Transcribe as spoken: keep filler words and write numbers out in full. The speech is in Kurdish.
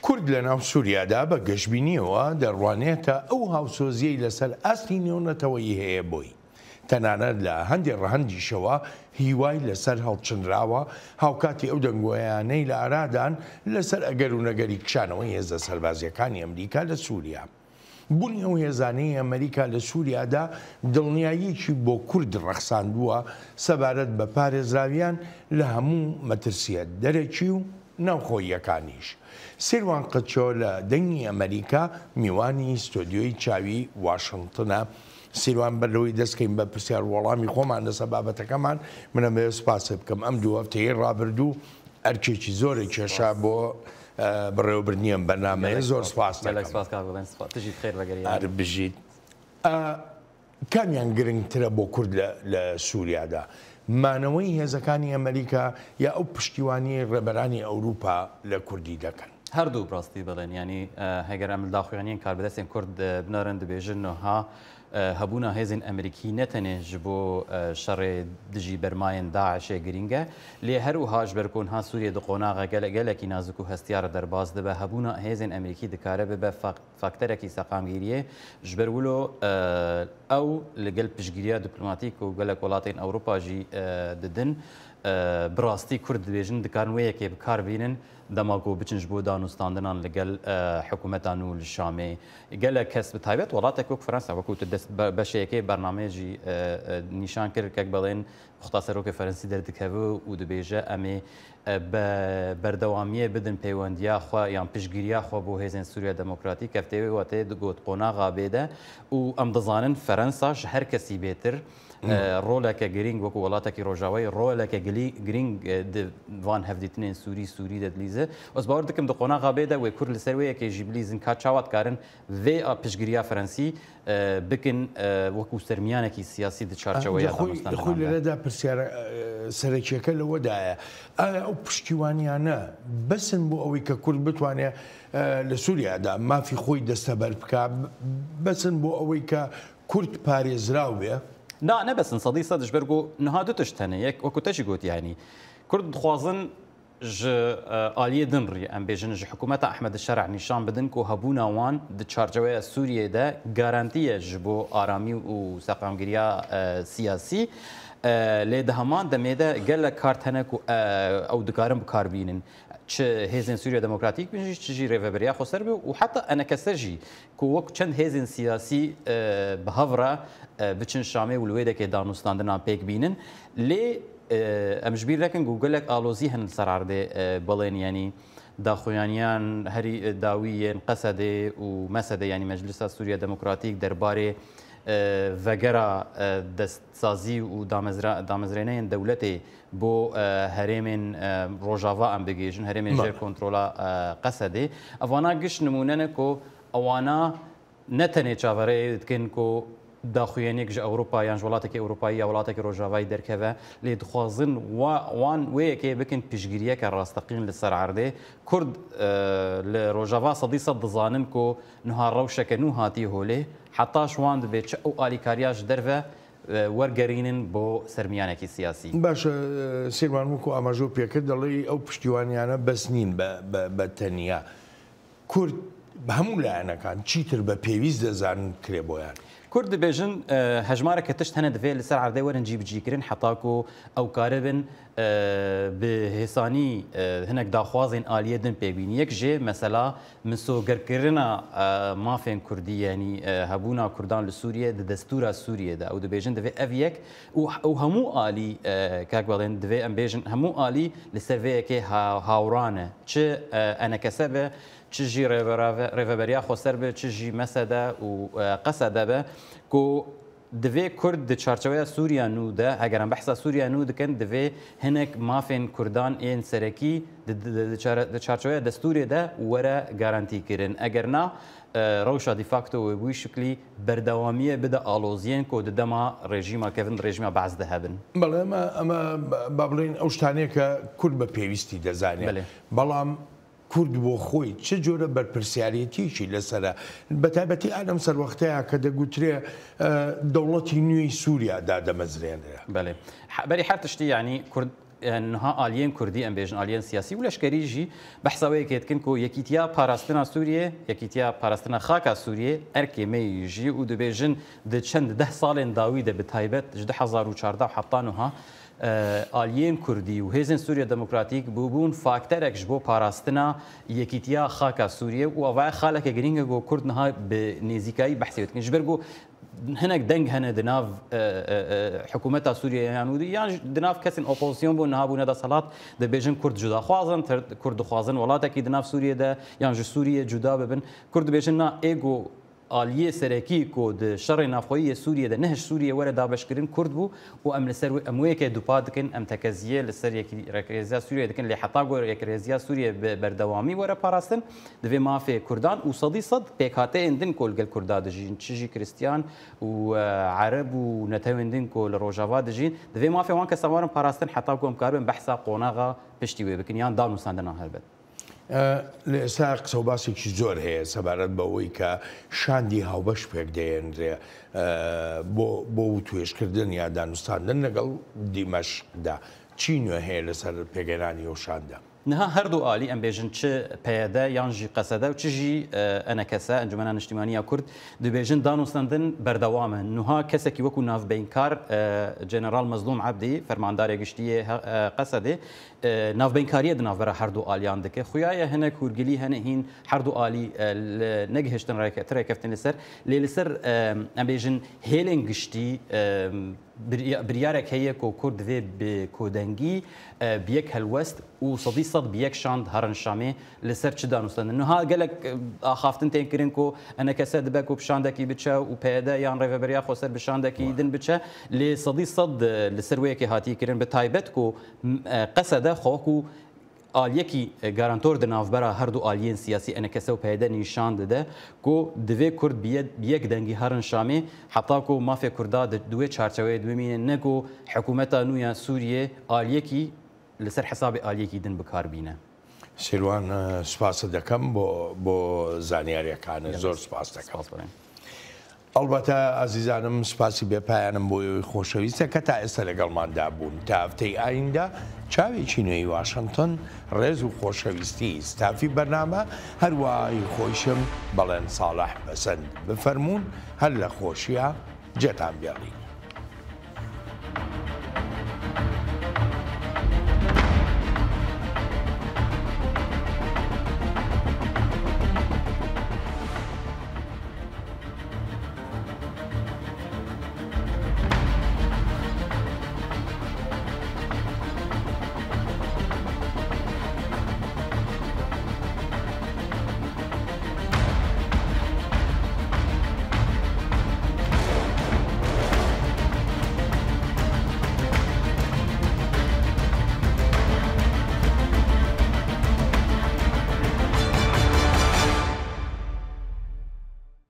کورد لە ناو سووریادا بە گەشبینیەوە دەڕوانێتە ئەو هاوسۆزیەی لەسەر ئاستی نێونەتەوەیی هەیە بۆی. تەنانەت لە هەندێک ڕەهەندیشەوە هیوای لەسەر هەڵچنراوە، هاوکاتی ئەو دەنگۆیانەی لە ئارادان لەسەر ئەگەر و نەگەری کشانەوەی هێزە سەربازیەکانی ئەمریکا لە سووریا. بوونی ئەو هێزانەی ئەمریکا لە سووریادا دڵنیاییەکی بۆ کورد ڕەخساندووە سەبارەت بە پارێزراویان لە هەموو مەترسیە دەرەکی و ناوخۆییەکانیش. سیروان قەچۆ لە دەنگی ئەمریکا میوانی ستۆدیۆی چاوی واشنگتنە. سیروان، بەر لەوەی دەستکەین بە پرسیار وەڵامی خۆمان لەسەر بابەتەکەمان، منە بێ سپاس بکەم. ئەم دوو هەفتەیە ڕابردوو ئەرکێکی زۆرە کێشا بۆ بڕێوەبردنیان بەنامەیە. زۆر سپاس دەکەم. سپاس کاک بڵێن، سپاس. تژی بخێر بەگەری. هەر بژیت. کامیان گرنگترە بۆ کورد لە سووریادا؟ مانەوەی هێزەکانی ئەمریکا یا ئەو پشتیوانی ڕێبەرانی ئەوروپا لە کوردی دەکەن؟ هەردوو بڕاستی بڵێن، یعنی، هەگەر ئەم داخوێنین کار بەدەستێن کورد بنارن، دەبێژن نها هەبوونا هێزین ئەمریکی نەتەنێ ji بۆ شەڕێ دژی بەرمایەن داعشێ گرینگە، لێ هەروها ji ber ku niha Sûriyê di qonaxa gele-, gelekî nazik û hestiyar derbas dibe, hebûna hêzên Emerîkî dikare bibe fak-, fakterekî seqamgîriyê. Ji ber wilo, e, ew li gel piştgiriya diplomatîk û gelek welatên Ewropa jî, e, didin. E, bi rastî Kurd dibêjin, dikarin wê yekê bi kar bînin, dema ku biçin ji bo danûstandinan li gel, e, hikûmeta nû li Şamê. Gelek kes, bi taybet welatek wek Fransa, wekû tu dest be-, beşê yekê bernameyê jî, e, e, nîşan kir, kek belên, Muxtar Serokê Ferensî derdikeve û dibêje, em ê, e, be-, berdewamiyê bidin peywendiya xwe yan piştgiriya xwe bo hêzên Sûriya Demokratîk. Ev tê wê wetê digot qonaxa bê de û em dizanin Ferensa ji her kesî bêtir, Hmm. e, roleke girîng wekû welatekî Rojavayê, roleke gilî-, girîng, e, di van hevdîtinên Sûrî, Sûrî de dilîze. Ez bawer dikim di qonaxa bê de wê Kurd li ser wê yekê jî bilîzin ka çawa dikarin vê a piştgiriya Ferensî, e, bikin, e, wekû sermiyanekî siyasî di çarçeweya Ancak xwe, danûstandinan xwe de. Lere de pirsiyara, e, serekiyeke li we daye. Aya ew piştîwaniyane besin bo ewê ke Kurd bitwane, e, li Sûriya de mafî xwe desteber bika, b-, besin bo ewê ke Kurd parêzraw be? Na, ne besin, sedî sed ji ber ku niha du tişt hene. Yek, wekû te jî got, yanî, Kurd dixwazin ji, e, aliyê din rî, em bêjin, ji hikûmeta Ehmed Şer'a nîşan bidin ku hebûna wan di çarçeweya Sûriyê de garantî ye ji bo aramî û seqamgiriya, e, siyasî. E, lê di heman demê de gelek kart hene ku, e, ew dikarin bi kar bînin. Çi hêzên Sûriya Demokratîk bin jî, çi jî Rêveberiya Xweser be û heta enekese jî ku wek çend hêzên siyasî, e, bi hev re, e, biçin Şamê û li wê dekê danûstandinan pêk bînin. Lê, e, em ji bîr nekin ku gelek alozî hene li ser erdê, e, belên, yanî daxuyaniyan herî, e, dawî yên Qesedê û Mesedê, yanî Meclisa Sûriya Demokratîk derbarê, e, vegera, e, destsazî û damezra-, damezrêneyên dewletê bo, e, herêmên, e, Rojava em bigihêjin, herêmên Bale. jêr kontrola, e, Qesedê. Evana giş nimûne ne ku ewana ne tenê çaverê dikin ku daxuyaniyek ji Ewropa yan ji welatekî Ewropayî ya welatekî Rojavayî derkeve, lê dixwazin wa-, wan wê yekê bikin piştgiriyeke rasteqîn li ser erdê. Kurd, e, li Rojava sedî sed dizanin ku niha rewşeke nû hatiye holê, heta ji wan dibê çi ew alîkariya ji derve, e, wergerînin bo sermiyanekî siyasî. Baş e, Sêrman, wekû amaje pêkir, دەڵێی ئەو پشتیوانیانە بەس نین بە, بە, بە تەنیا. کورد بە هەموو لایەنەکان چیتر بە پێویست دەزانن کرێ بۆیان. Kurd dibêjin, e, hejmareke tişt hene divê li ser erdê werin cîbicîkirin heta ku ew karibin, e, bi hêsanî, e, hinek daxwazên aliyê din pêk bînin. Yek jê mesela misogerkirina, e, mafên Kurdî, yanî, e, hebûna Kurdan li Sûriyê di destûra Sûriyê de. Ew dibêjin divê ev yek û, û hemû alî, e, kak Belên, divê em bêjin hemû alî li ser vê yekê ha-, hawran e. Çi, e, enekese be, çi jî rêverave-, rêveberiya xweser be, çi jî mesede û, e, qesede be, ku divê Kurd di çarçeweya Sûriya nû de, heger em behsa Sûriya nû dikin, divê hinek mafên Kurdan ên serekî di, di, di, di çare-, di çarçeweya destûrê de were garantî kirin. Eger na, e, rewşa de facto wê bi wî şiklî berdewamiyê bide aloziyên ku di dema rejîma kevin, rejîma Be'es de hebin. بەڵێ، ئەمە، ئەمە با بڵێن ئەو شتانەیە کە کورد بە پێویستی دەزانێت. بەڵێ. بەڵام کورد بۆ خۆی چ جۆرە بەرپرسیارێتیەکی لەسەرە؟ بە تایبەتی ئەم سەروەختەیە کە دەگوترێ، ئە، دەوڵەتی نوێی سووریا دادەمەزرێنرێ. بەڵێ. ح-، بەری هەر تشتی، یعنی، کورد e, niha aliyên kurdî, em bêjin aliyên siyasî û leşkerî jî behsa wê yekê dikin ku yekîtiya parastina Sûriyê, yekîtiya parastina xaka Sûriyê erkê me yî jî û dibêjin di çend deh salên dawî de bi taybet ji du hezar û çardeh heta niha, e, aliyên kurdî û hêzên Sûriye Demokratîk bûbûn fakterek ji bo parastina yekîtiya xaka Sûriyê û ava xaleke girîng e ku kurd niha bi nêzîkayî behsê wê dikin. Ji ber ku hinek deng hene di nav, e, e, e, hikûmeta Sûriyê yan û yan jî di nav kesên opozîsyon bûn, niha bûne desthilat, dibêjin kurd cudaxwaz in, ter-, kurd dixwazin welatekî di nav Sûriyê de yan ji Sûriyê cuda bibin. Kurd dibêjin na ê ku aliyê serekî ku di şerê navxweyî yê Sûriyê de ne ji Sûriyê were dabeşkirin kurd bû û em li ser wê, em wê yekê dupa dikin, em tekeziyê li ser yekî-, yekrêziya Sûriyê dikin, lê heta ku yekrêziya Sûriyê bi berdewamî were parastin, divê mafê kurdan û sedî sed pêkhateyên din ku li gel kurda dijîn, çi jî Kristiyan û, e, Ereb û netewên din ku li Rojava dijîn, divê mafê wan kesan werin parastin heta ku em karibin behsa qonaxa piştî wê bikin yan danûstandina helbet. ئێستا قسە و باسێکی زۆر هەیە سەبارەت بەوەی کە شاندی هاوبەش پێک دەهێنرێ بۆ بۆ توێشکردن یا دانوستاندن لەگەڵ دیمەشقدا. چی نوێ هەیە لەسەر پێگەرانی ئەو شاندە؟ Niha her du alî, em bêjin, çi P Y D yan jî Qesede û çi jî, e, E N K S, Encumena Niştimanî ya Kurd, dibêjin danûstandin berdewam in. Niha kesekî wekû navbeynkar, e, General Mezlûm Ebdî, fermandarê giştî yê he-, e, Qesedê, e, navbeynkariyê di navbera her du aliyan dike. Xuya ye hinek hûrgilî hene hîn her du alî, e, li negihiştin rêke-, ti rêkeftin li ser. Lê li ser, e, em bêjin hêlên giştî, e, birya-, biryarek heye ku Kurd divê bi kodengî, e, bi yek helwest û sedî sed bi yek şand herin Şamê li ser çi danûstandin. Niha gelek, e, axaftin tên kirin ku E N K S dibe ku bi şandekî biçe û P Y D yan Rêveberiya Xweser bi şandekî din biçe. Lê sedî sed, e, li ser wê yekê hatiye kirin. Bi taybet ku, m-, e, Qesede xwe wekû aliyekî, e, garantor di navbera her du aliyên siyasî E N K S û P Y D nîşan dide ku divê Kurd bi ye-, bi yek dengî herin Şamê heta ku mafê Kurda di, di wê çarçeweyê de bimîne, ne ku hikûmeta nû ya Sûriyê aliyekî li ser hesabê aliyekî din bi kar bîne. Sêrwan, e, spas dەکەم بۆ بۆ زانیاریەکانە. زۆر سپاس دەکەم. سپاس بەڕێ. ئەڵبەتە ئازیزانم، سپاسی بێپایانم بۆ ئێوەی خۆشەویستە کە تا ئێستا لەگەڵماندا بوون. تا هەفتەی ئایندە، چاوێکی نوێی واشنگتن، ڕێز و خۆشەویستی ستافی بەرنامە، هەروەها هی خۆیشم، بەڵێن ساڵح بەسەند. بفەرموون، هەر لە خۆشیە، جێتان بێڵین.